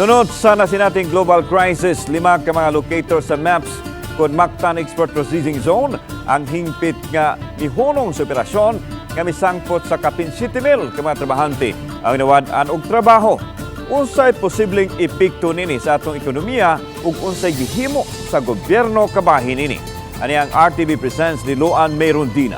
Sunod sa nasinating global crisis, lima ka mga locator sa MEPS kon Mactan Export Processing Zone ang hingpit nga mihunong sa operasyon nga misangpot sa kapin 7,000 ka mga trabahante ang nawad-an og trabaho. Unsay posibleng epekto nini sa atong ekonomiya ug unsay gihimo sa gobyerno kabahin nini? Ani ang RTV Presents ni Luan Merundina.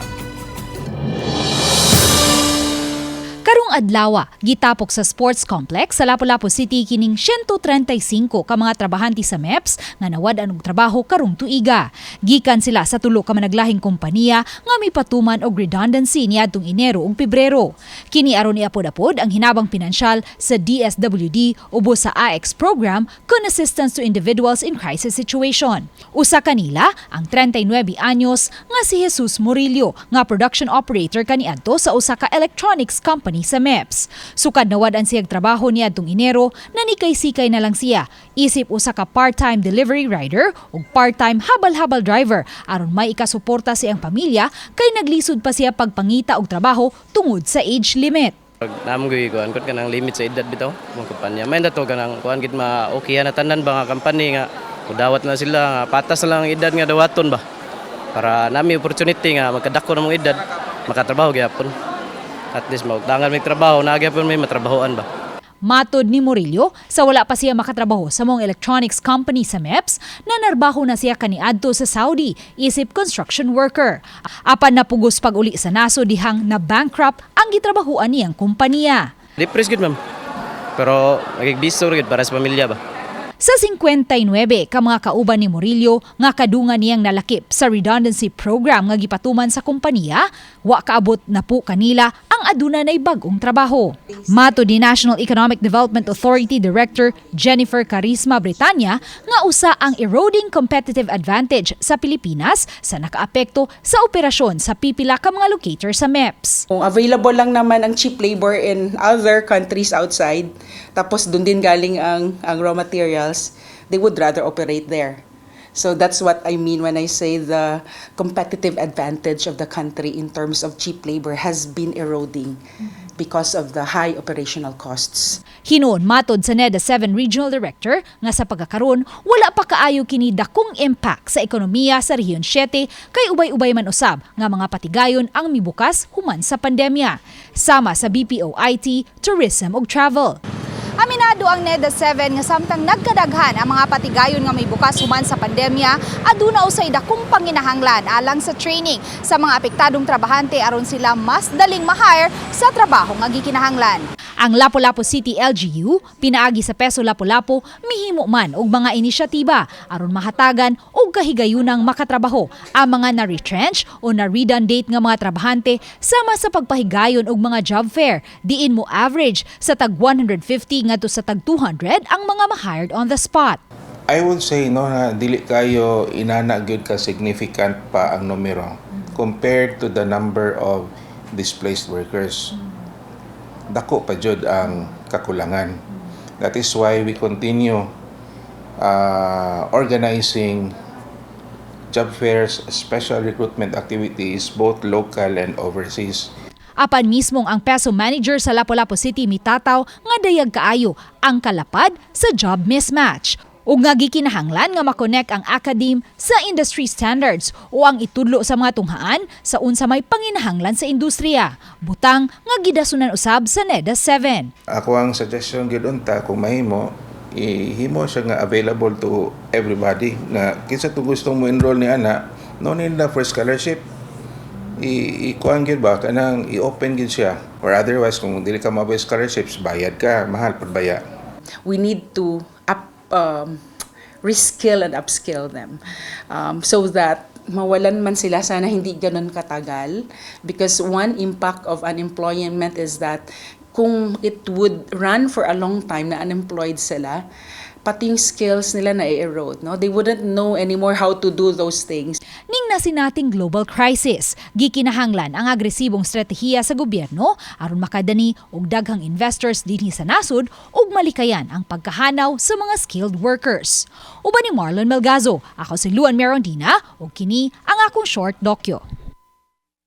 Karong adlawa, gitapok sa sports complex sa Lapu-Lapu City kining 135 ka mga trabahante sa MEPS nga nawad-an og trabaho karong tuiga. Gikan sila sa tulo ka managlahing kompanya nga mipatuman og redundancy niadtong Enero ug Pebrero. Kini aron iapod-apod ang hinabang pinansyal sa DSWD ubos sa AX program kun Assistance to Individuals in Crisis Situation. Usa kanila ang 39 anyos nga si Jesus Murillo nga production operator kaniadto sa usa ka electronics company sa MEPS. Sukad nawad-an siyag trabaho niadtong Enero, nanikay-sikay na lang siya. Isip usa ka part-time delivery rider ug part-time habal-habal driver aron may ikasuporta sa iyang pamilya kay naglisod pa siya pagpangita og trabaho tungod sa age limit. Namo gyud kuan kon kanang limit sa edad bitaw mga kumpanya. May dato kanang kuan gid ma okay na tanan ba nga company nga dawat na sila nga patas na lang ang edad nga dawaton ba. Para nami opportunity nga magkadako na mong edad makatrabaho gyapon. At least maugtangan may trabaho, naa gyapon may matrabahoan ba. Matod ni Murillo, sa wala pa siya makatrabaho sa maong electronics company sa MEPS, nanarbaho na siya kaniadto sa Saudi, isip construction worker. Apan napugos pag-uli sa naso dihang na bankrupt ang gitrabahuan niyang kumpanya. Depressed gid, ma'am. Pero nagigbiso gid para sa pamilya ba. Sa 59 ka mga kauban ni Murillo nga kadungan niyang nalakip sa redundancy program nga gipatuman sa kompanya, wa kaabot na po kanila ang aduna nay bag-ong trabaho. Matod ni National Economic Development Authority Director Jennifer Carisma Britania nga usa ang eroding competitive advantage sa Pilipinas sa nakaapekto sa operasyon sa pipila ka mga locator sa MEPS. Kung available lang naman ang cheap labor in other countries outside, tapos doon din galing ang raw materials, they would rather operate there. So that's what I mean when I say the competitive advantage of the country in terms of cheap labor has been eroding because of the high operational costs. Hinuon matod sa NEDA 7 Regional Director nga sa pagkakaron wala pa kaayo kini dakong impact sa ekonomiya sa Rehiyon 7 kay ubay-ubay man usab nga mga patigayon ang mibukas human sa pandemya. Sama sa BPO IT, tourism ug travel. Aminado ang NEDA 7 nga samtang nagkadaghan ang mga patigayon nga may bukas human sa pandemya, aduna usay dakong panginahanglan alang sa training sa mga apektadong trabahante aron sila mas daling ma-hire sa trabaho nga gikinahanglan. Ang Lapu-Lapu City LGU pinaagi sa Peso Lapu-Lapu mihimo man og mga inisyatiba aron mahatagan og kahigayunang makatrabaho ang mga na-retrench o na-redundant nga mga trabahante sama sa pagpahigayon og mga job fair diin mo average sa tag 150 ngadto sa tag 200 ang mga ma-hired on the spot. I would say, no, na dili kayo inana gyud ka significant pa ang numero compared to the number of displaced workers. Dako pa jud ang kakulangan. That is why we continue organizing job fairs, special recruitment activities, both local and overseas. Apan mismong ang PESO manager sa Lapu-Lapu City mitataw nga dayag kaayo ang kalapad sa job mismatch ug nga gikinahanglan nga makonek ang academe sa industry standards o ang itudlo sa mga tunghaan sa unsa may panginahanglan sa industriya. Butang nga gidasunan usab sa NEDA 7. Ako ang suggestion gyud unta, kung mahimo, ihimo siya nga available to everybody nga kinsa to gustong mo enroll ni ana, no need na for scholarship, i ikuan gyud ba, kanang i-open gyud siya, or otherwise kung dili ka mabuy scholarships, bayad ka, mahal pud baya. We need to reskill and upskill them so that mawalan man sila, sana hindi ganun katagal, because one impact of unemployment is that kung it would run for a long time na unemployed sila, pati yung skills nila na erode, no? They wouldn't know anymore how to do those things. Ning nasinating global crisis, gikinahanglan ang agresibong estratehiya sa gobyerno aron makadani og daghang investors dinhi sa nasod ug malikayan ang pagkahanaw sa mga skilled workers. Uban ni Marlon Melgazo, ako si Luan Merondina ug kini ang akong short dokyo.